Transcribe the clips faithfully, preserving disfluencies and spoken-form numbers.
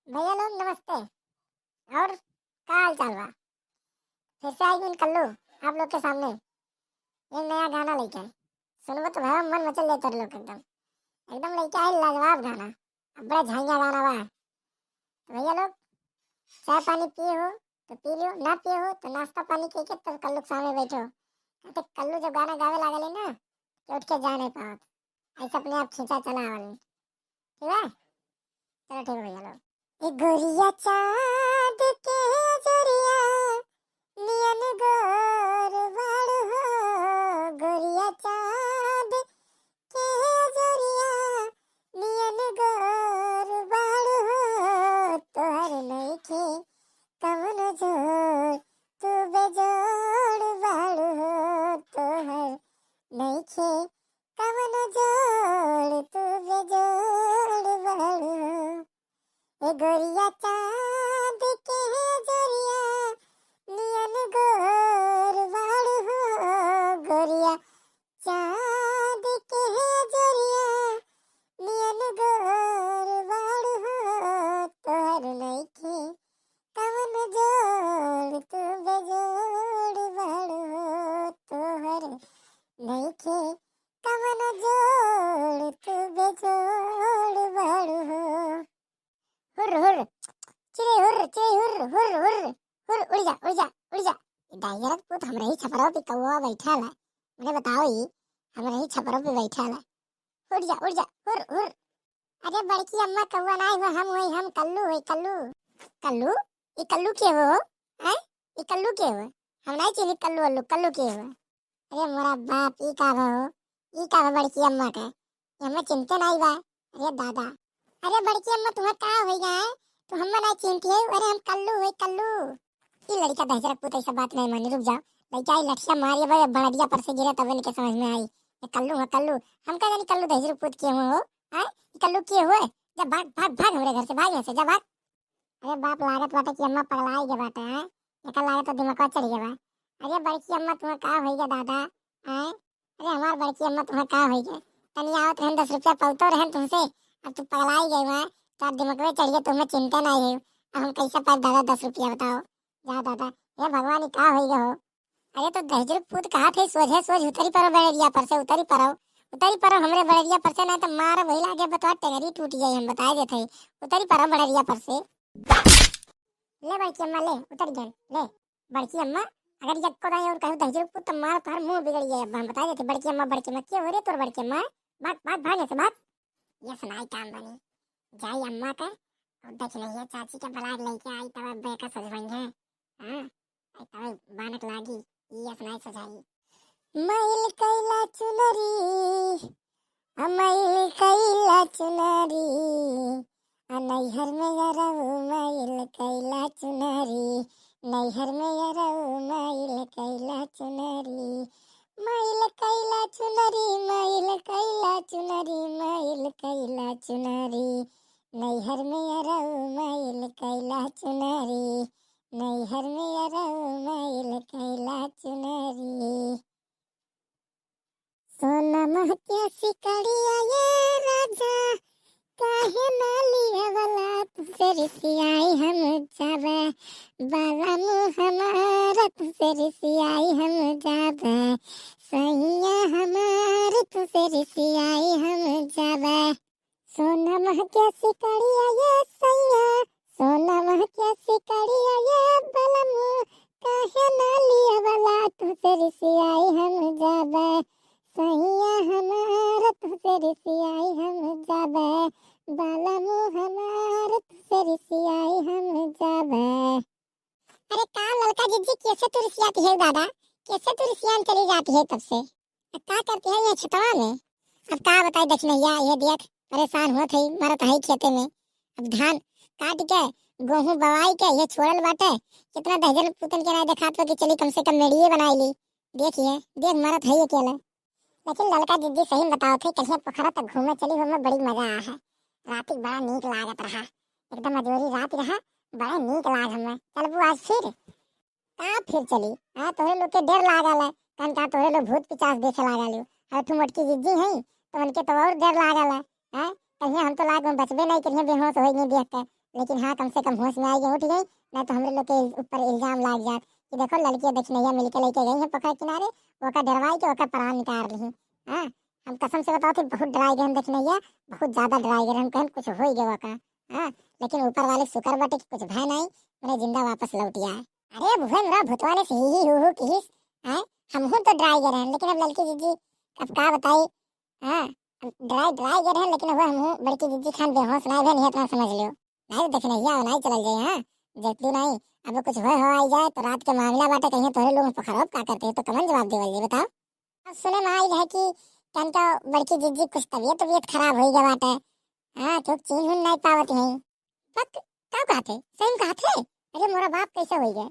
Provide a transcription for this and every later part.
भैया लोग नमस्ते। और का हाल चाल बा? फिर से आई गई कल्लू आप लोग के सामने एक नया गाना लेके। सुनबो तो भाई मन मचल जाए तोर लोग एकदम, एकदम लेके आई लाजवाब गाना। अब बड़ा झाइया गाना बा। तो भैया लोग, चाय पानी पिए हो तो पी लियो, ना पिए हो तो नाश्ता पानी के के तब कल्लू के सामने बैठो। कहते कल्लू जब गाना गावे लागल है ना, कि उठ के जा नहीं पावत, ऐसे अपने आप खींचा चला वाली। ठीक है, चलो ठीक है भैया लोग। ए गोरिया चाँद के जोरिया नियन गोर बाड़ू हो, गोरिया चाँद के जोरिया नियन गोर बाड़ू हो, तोहर नइखे कवनो जोड़, तू बेजोड़ बाड़ू हो, तोहर नइखे कवनो जोड़, तू बेजोड़ बाड़ू हो। ए गोरिया चाँद के जोरिया नियन गोर बाड़ू हो, गोरिया चाँद के जोरिया नियन गोर बाड़ू हो, तोहर नइखे कवन जोड़, तू बेजोड़ बाड़ू हो, तोहर नइखे कवन जोड़, तू बेजोड़ बाड़ू हो। हुर्र, हुर्र, चिड़ै हुर्र, चिड़ै हुर्र, हुर्र, हुर्र, हुर्र, उड़ जा, उड़ जा, उड़ जा। डाइंजरक पूत हमरे ही छपरवा पे कौवा बैठल है। मने बताओ ई, हमरे ही छपरवा पे बैठल है। उड़ जा, उड़ जा, हुर्र, हुर्र। अरे बड़की अम्मा, कौवा नाहीं हो, हम होई, हम कल्लू होई, कल्लू। कल्लू? ई कल्लू के हो? हैं? ई कल्लू के हो? हम नाहीं चिन्ही कल्लू उल्लू, कल्लू के हो? अरे मोरा बाप, ई का भा हो? ई का भा बड़की अम्मा के? ई हमें चिन्हते नाहीं बा। अरे दादा, अरे बड़की अम्मा, तुम्हें का होई गए? तू हमें नाहीं चिन्हती है? अरे हम कल्लू होई, कल्लू। ई लड़िका दहिजरा पूत ऐसा बात नाहीं मानी, रुक जाओ। लड़िका ई लठिया मारी, अब भड़रिया पर से गिरे तब इनके समझ में आई। ये कल्लू है, कल्लू। हम का जानी कल्लू दहिजरा पूत के हुए हो? हैं? ई कल्लू के हुए? जा भाग, भाग, भाग हमरे घर से, भाग यहाँ से, जा भाग। अरे बाप, लागत बाटे कि अम्मा पगलाई गए बाटे, हैं? एकर लागत तो दिमागवा चढ़ गए बा। अरे बड़की अम्मा, तुम्हें का होई गए दादा, हैं? अरे हमार बड़की अम्मा, तुम्हें का होई गए? तनी आवत रहन, दस रुपया पौतो रहन तुमसे, अब तू पगलाई गए हुआ, तो दिमागवे चढ़ गए, तुम्हें चिन्हते नाहीं है। अब हम कैसे पाए दादा दस रुपया, बताओ? जा दादा, हे भगवान, ई का होई गए हो? अरे तो दहिजरू पूत कहा थे, सोझे सोझ उतरी पड़ो बड़रिया पर से, उतरी पड़ो, उतरी पड़ो हमरे बड़रिया पर से, नाहीं तो मार वही लागे बतवा टेंगरी टूट जाई, हम बताए देते हैं। उतरी पड़ो बड़रिया पर से। ले बड़की अम्मा, ले, उतर गए, ले। बड़की अम्मा, अगर यक्को दाई और कहूँ दहिजरू पूत तो मार तोहर मुँह बिगड़ जाए, अब हम बताए देते। बड़की अम्मा, बड़की अम्मा, के हो रे तोर बड़की अम्मा? भाग, भाग, भाग यहाँ से, भाग। ये सुनाई काम बनी, जाई अम्मा के और दक्षिणैया चाची के बुलाए लेके आई, तब अब्बे का सजवई है। हाँ, आई तब बानक लागी, ये सुनाई सजाई। मैल कैला चुनरी, आ मैल कैला चुनरी, आ नैहर में यरऊ मैल कैला चुनरी, नैहर में यरऊ मैल कैला चुनरी। मैल कैला चुनरी, मैल कैला चुनरी, मैल कैला चुनरी, नैहर में यरऊ मैल कैला चुनरी, नैहर में यरऊ मैल कैला चुनरी। सोनमह के सिकड़िया ये राजा, काहे ना लियावला? तुसे रिसियाई हम जाबे, बाला मुँह हमार, तुसे रिसियाई हम जाबे, सैया हमार, तुसे रिसियाई हम जाबे। सोनमह के सिकड़िया ये सैया, सोनमह के सिकड़िया ये बलमू, काहे ना लियावला? तुसे रिसियाई हम जाबे, सैया हमार, तुसे रिसियाई हम जाबे, बलमू हमार, तुसे रिसियाई हम जाबे। अरे का ललका जिज्जी, कैसे तू रिसियाती है दादा? कैसे तू रिसियान चली जाती है तब से? अब का करती है ये छतवा में? अब का बताई दक्षिणैया, ये देख, परेशान होत है, मरत है खेते में। अब धान काट के, गेहूं बवाई के, ये छोड़ल बाटे, कितना दहिजर पुतन के ना देखात बा कि चली कम से कम मेड़िए बनाई ली। देखिए, देख मरत है ये अकेले। लेकिन ललका जिज्जी सही में बतावत है, कल पोखरा तक घूमे चली, हमें बड़ी मजा आया है। रात के बड़ा नीक लागत रहा, एकदम अजोरी रात रहा, बड़ा नीक लाग हमें। चलबू आज फिर? का फिर चली? हाँ, तोहरे लोग के डर लागल है, कन का तोहरे लोग भूत पिचास देखे लागल हो। अरे तू मोटकी जिज्जी है, तो उनके तो और डर लागल है, हैं? कहीं हम तो लाग में बचबे नहीं करिए, बेहोश हो गए देख के। लेकिन हाँ, कम से कम होश में आई गए, उठ गई, ना तो हमरे लोग के ऊपर इल्जाम लाग जात कि देखो, लड़की दखिनैया मिलके लेके गई है पोखरा किनारे, ओका डरवाई के ओका प्राण निकाल ली। हाँ, हम कसम से बताओ थे, बहुत डराई गए हम दखिनैया, बहुत ज्यादा डराई गए हम, कहन कुछ हो ही गया का। हाँ, लेकिन ऊपर वाले शुक्र बाटे कि कुछ भय नहीं, उन्हें जिंदा वापस लौट आए। अरे, अब उहे हमरा भूतवा ने से ही ही हू हू किहिस, हैं? हमहू तो डराई गए रहन, लेकिन अब ललकी जिज्जी, अब का बताई, हाँ, अब डराई, डराई गए रहन, लेकिन अब हमहू बड़की जिज्जी खान बेहोश ना भे, नहीं इतना समझ लियो। नहीं तो दखिनैया, नहीं चलल जाए, हाँ, जब तू नहीं, अब कुछ होए हो आई जाए, तो रात के मामला बाटे, कहीं तोहरे लोग पकड़ब का करते हैं, तो कमन जवाब देवल जी, बताओ। अब सुने में आई रहे कि तनका बड़की जिज्जी कुछ तबियत, तबियत खराब हो गया बाटे, हाँ, क्यों चीन हुन नहीं पावत है। पक, का कहत है? सही में कहत है? अरे मोरा बाप, कैसे होई गए?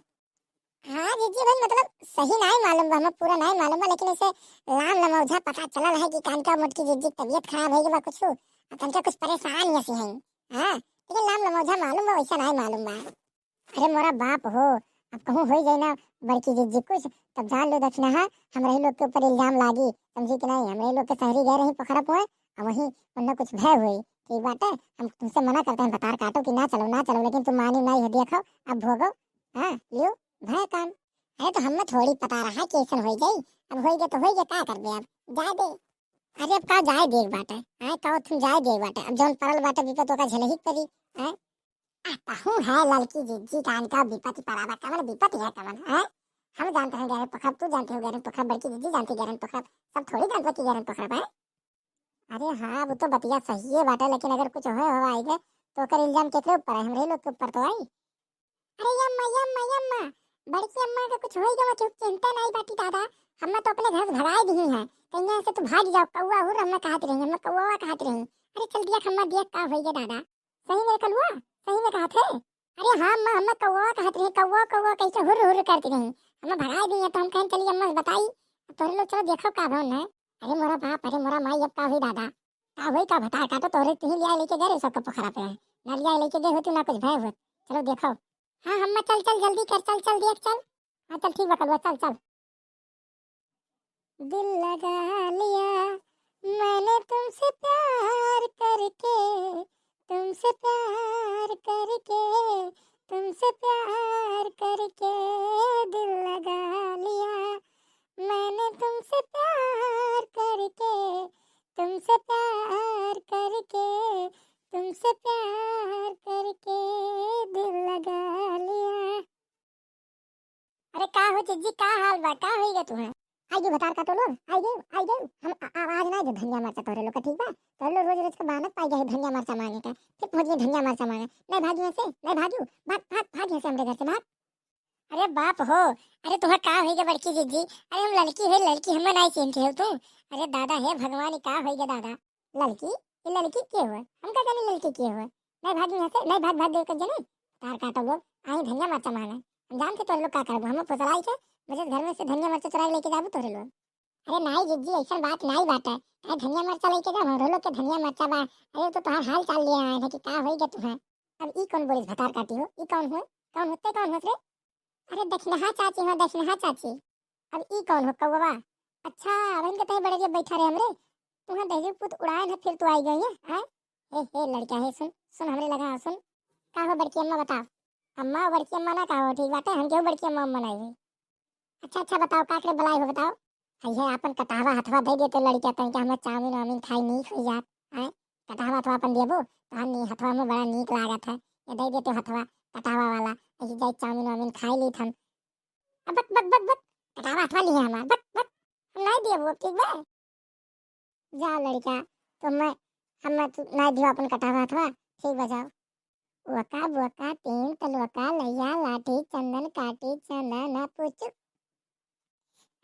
हाँ जिज्जी भाई, मतलब सही नाई मालूम बा, हमें पूरा नाई मालूम बा, लेकिन ऐसे लाम लमौझा पता चलल है कि कानका मोटकी जिज्जी के तबियत खराब होई गई बा कुछ, और तनका कुछ परेशान जैसी हैं। हाँ, लेकिन लाम लमौझा मालूम बा, वैसा नाई मालूम बा। अरे मोरा बाप हो, अब कहूँ होई जाए ना बड़की जिज्जी कुछ, तब जान लो दखिनहा, हमरे ही लोग के ऊपर इल्जाम लागी, समझी कि नहीं? हमरे ही लोग के सहरी गए रही पोखरा पुए, अब वहीं उन्हें कुछ भय हुई। ठीक बाटे, हम तुमसे मना करते हैं, भतार काटो कि ना चलो, ना चलो, लेकिन तुम मानी नहीं है, देखो, अब भोगो। हाँ, लियो, भय काम। अरे तो हमें थोड़ी पता रहा कि ऐसन होई जाई, अब होई गए तो होई गए, का करबे अब, जाए दे। अरे अब का जाए देख बाटे, आए का तुम जाए देख बाटे, अब जौन परल बाटे विपत ओका झेलही के परी, आए। आ, कहूँ है ललकी जिज्जी कानका विपत परावा, कवन विपत है कवन, हैं? हम जानते हैं गैरन पोखरब, तू जानते हो गैरन पोखरब, बड़की जिज्जी जानती गैरन पोखरब, सब थोड़ी जानते कि गैरन पोखरब है। अरे हाँ, वो तो बतिया सही है बाटे, लेकिन अगर कुछ होए हो आई गए, तो ओकर इल्जाम केकरे ऊपर है? हमरे लोग के ऊपर तो आई। अरे यम्मा, यम्मा, यम्मा, बड़की अम्मा के कुछ होई गवा, केहू चिंता नहीं बाटी दादा, हम्मा तो अपने घर से भगाए दी है, कहीं से तू भाग जाओ, कौआ हुर हम्मा कहत रही, हम्मा कौआ कहत रही। अरे चल दिया, हम्मा दिया का होई गया दादा। सही में रे कलुआ, सही में कहत है? अरे हाँ अम्मा, हम्मा कौआ कहत रही, कौआ, कौआ कैसे हुर्र, हुर्र करती रही। हम्मा भगाए दी है, तो हम कहन चली अम्मा से बताई, तोहरे लोग चलो देखो का भवन है। अरे मोरा बाप, अरे मोरा माई, अब का हुई दादा? का हुई का भतार काटो, तोहरे तुही लिया लेके गए रहे सबका पोखरा पे है। ना लिया लेके गए होती, ना कुछ भय होत। चलो देखो। हाँ हम्मा चल, चल जल्दी कर, चल, चल देख चल। हाँ चल ठीक बा कलुआ, चल, चल। दिल लगा लिया मैंने तुमसे प्यार करके, तुमसे प्यार करके, तुमसे प्यार करके दिल लगा लिया मैंने तुमसे प्यार करके, तुमसे प्यार करके, तुमसे प्यार करके दिल लगा लिया। अरे का हो जिज्जी, का हाल बा, का होई गए तुहे? आई गए भतार काटो लोग, आई गए, आई गए। हम आ, आ, आज ना दे धनिया मरचा तोहरे लोग का, ठीक बा? तोहरे लोग रोज रोज के बानत पाई गए धनिया मरचा मांगे का, फिर पहुंच गए धनिया मरचा मांगे। नहीं भागी यहाँ से, नहीं भागियो, भाग, भाग, भाग यहाँ से हमरे घर से, भाग। अरे बाप हो, अरे तुहा का होई गए बड़की जिज्जी? अरे हम लड़की है, लड़की हमें नहीं चिन्हती हो तू? अरे दादा हे भगवान, ई का होई गए दादा? लड़की? ये लड़की के हुआ? हम का जाने लड़की के हुआ? नहीं भागी यहाँ से, नहीं भाग, भाग देव कर जने। तार काटो लोग, आई धनिया मरचा मांगे। हम जानते तोहरे लोग का करबो, हम फुसलाई के बजट घर में से धनिया मरचा चुरा के लेके जाबो तोहरे लोग। अरे नाई जिज्जी, ऐसन बात नाई बाटे। अरे धनिया मरचा लेके जाओ, हमरो लोग के धनिया मरचा बा। अरे तो तोहार हाल चाल लिए आए हैं कि का होई गए तुहे। अब ई कौन बोलिस भतार काटी हो? ई कौन हुए? कौन होते, कौन होत रे? अरे दखिनहा चाची हो, दखिनहा चाची। अब ई कौन हो कौवा? अच्छा, अब इनके तहे बड़े जे बैठा रहे हमरे। तुहा दहिजू पुत उड़ाए ना, फिर तू आई गई है, हैं? हे, हे लड़का हे, सुन, सुन हमरे लगा, सुन। का हो बड़की अम्मा बताओ। अम्मा, बड़की अम्मा ना कहो, ठीक बाटे, हम केहू बड़की अम्मा, अम्मा नहीं हुई। अच्छा, अच्छा, बताओ, का करे बुलाई हो, बताओ। है, है, आपन कटहवा हथवा दे देते लड़किया, तनिका हमें चाउमीन वाउमीन खाई नीक हो जात, हैं? कटहवा हथवा आपन देबो, तो हम नी-, हथवा में बड़ा नीक लागत है, ये दे देते हथवा, कटहवा वाला, ऐसे जाए चाउमीन वाउमीन खाई लीत हम। अब बक, बक, बक, बक, कटहवा हथवा लिए हमार, बक, बक, हम नहीं देबो, ठीक बा? जा लड़का, तो मैं, हम मैं तू नहीं दियो अपन कटावा हथवा, ठीक बजाओ। वका बोका तीन तलवका लैया लाठी चंदन काटी चंदन ना पूछू।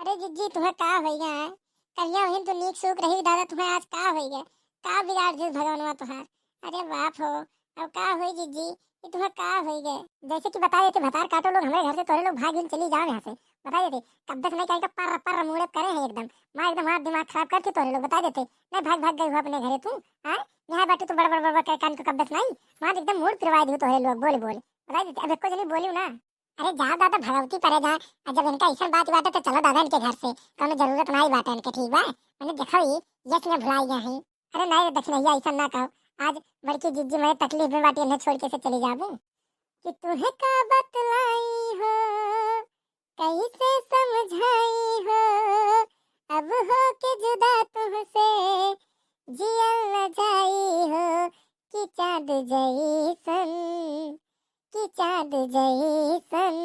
अरे जिज्जी, तुम्हें का होई गया है? कहिया वहीं तो नीक सूख रही दादा, तुम्हें आज का होई गया? का बिगाड़ दिस भगवानवा तुम्हार? अरे बाप हो, अब का होई जिज्जी, ये तुम्हें का होई गए? जैसे कि बता देते भतार काटो लोग, हमारे घर से तोरे लोग भाग चली जाओ यहाँ से। बता देते, कब्बे से नहीं कहीं का पर्र पर्र मूड़े करे हैं एकदम। माँ एकदम हमारा दिमाग खराब करती तोरे लोग, बता देते। नहीं भाग भाग गई हो अपने घरे तू, हाँ? यहाँ बैठे तू बड़ बड़ बड़ बड़ करे कान को कब्बे से नहीं। माँ एकदम मूड पिरवाई दी तोरे लोग, बोले बोले। बता देते, अब एको जनी बोली ना। अरे जाओ दादा भगवती परे जा, और जब इनका ऐसा बात बाटे तो चलो दादा इनके घर से, कौनो जरूरत नहीं बाटे इनके, ठीक बा? मैंने देखो ये, यस ने भुलाई गया है। अरे नहीं रे दखिनैया, ऐसा ना कहो। आज बड़की जिज्जी मने तकलीफ में बाटी, इन्हें छोड़ के से चली जाबू। कि तुहे का बतलाई हो, कैसे समझाई हो, अब हो के जुदा तुहसे जियल न जाई हो। कि चाँद जैसन, कि चाँद जैसन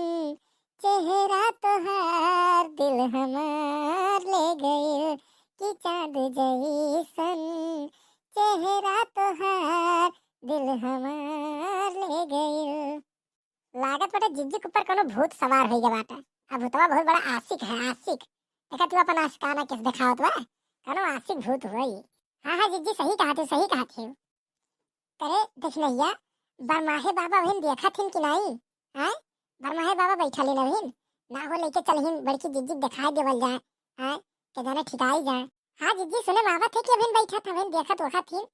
चेहरा तोहार दिल हमार ले गइल। कि चाँद जैसन चेहरा तोहार दिल हमार ले गइल। लागत बाटे जिज्जी के ऊपर कोनो भूत सवार होइ गया बाटे। अब भूतवा बहुत बड़ा आशिक है, आशिक। देखा तू अपन आशिकाना किस देखावत बा, कोनो आशिक भूत होई। हाँ हाँ जिज्जी, सही कहा थे, सही कहा थे। करे देखनहिया, बरमाहे बाबा वहिन देखा थिन कि नाई? हैं? बरमाहे बाबा बैठा लेना वहिन, ना हो लेके चलहिन बड़की जिज्जी देखाई देवल जाए। हैं? के जाने ठिकाई जाए। हाँ जिज्जी, सुने में आवत है कि अभिन बैठा था, अभिन देखत वखा थिन।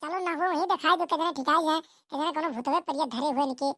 चलो ना हो वहीं देखाई दो, के जाने ठिकाई जाए, के जाने कोनो भूतवे परिया धरे हुए इनके।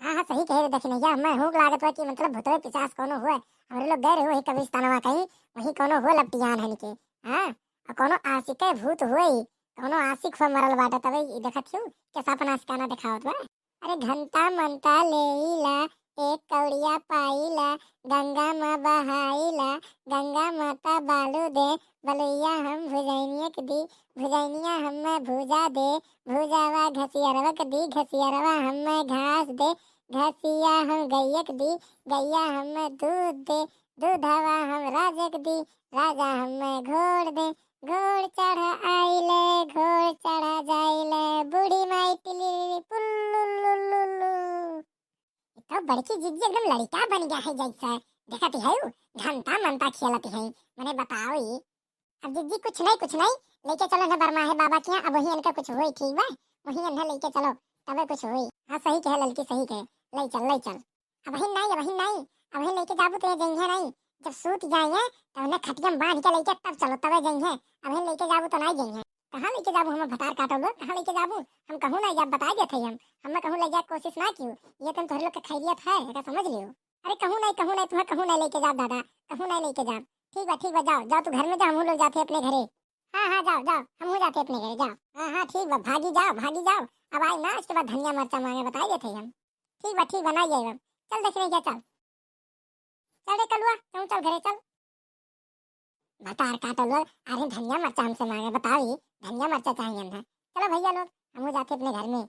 हाँ हाँ, सही कहे रे दखिनैया, हमें हूँ लागत बा कि मतलब भूतवे पिशाच कोनो हुए। हमरे लोग गए रहे वही कब्रिस्तानवा कहीं, वही कोनो हुए लपटियान हन के। हाँ, और कोनो आशिके भूत हुए ही, कोनो आशिक हुए मरल बाटे, तबे ई देखत हियो कैसा अपन आशिकाना देखावत बा। अरे घंटा मंता लेइला, एक कौड़िया पाइला, गंगा मा बहाइला, गंगा माता बालू दे, बलुइया हम भुजैनिया के दी, भुजैनिया हमें भूजा दे, भूजावा घसियरवा के दी, घसियरवा हमें घास दे, घसिया हम गैया के दी, गैया हमें दूध दे, दूधवा हम राजा के दी, राजा हमें घोड़ दे, घोड़ चढ़ा आइले, घोड़ चढ़ा जाइले, बूढ़ी माई टिली पुल्लुल्लुल्लुल्लु। ई तो बड़की जिज्जी एकदम लड़िका बन गया है जैसे। देखत है उ, घंटा मंता खेलत है, मने बताओ ई। अब जिज्जी कुछ नहीं, कुछ नहीं, लेके चलो ना बरमाहे बाबा के यहाँ, अब वही इनका कुछ होई, ठीक बा, वही इन्हें लेके चलो, तबे कुछ होई। हाँ सही कहे ललकी, सही कहे, ले चल, ले चल। अबहिन नाई, अबहिन नाई, अबहिन लेके जाबू तो ये जइहे नाई। जब सूत जाइए तो उन्हें खटिया में बांध के लेके तब चलो, तबे जइहे। अबहिन लेके जाबू तो नाई जइहे। कहाँ लेके जाबू हम भतार काटो लोग, कहाँ लेके जाबू? हम कहूँ नाई जाब, बताई देत है हम। हमें कहूँ ले जाए कोशिश ना कियो। ये तुम तोहरे लोग के खैरियत है, एका समझ लियो। अरे कहूँ नाई, कहूँ नाई, तुम्हें कहूँ नाई लेके जाब दादा, कहूँ नाई लेके जाब। ठीक बा, ठीक बा, जाओ, जाओ तू घर में जा, हम लोग जाते अपने घरे। हाँ हाँ, जाओ जाओ, हम जाते अपने घरे, जाओ। हाँ हाँ, ठीक बा, भागी जाओ, भागी जाओ। अब आई ना, इसके बाद धनिया मरचा मांगे, बताई देत है हम। ठीक बा, ठीक बा, ना जाए अब। चल दखिनैया, चल। चल रे कलुआ, तू चल घरे चल। भतार काटो लोग, अरे धनिया मरचा हमसे मांगे, बताओ ई, धनिया मरचा चाहिए ना। चलो भैया लोग, हमहू जाते अपने घर में।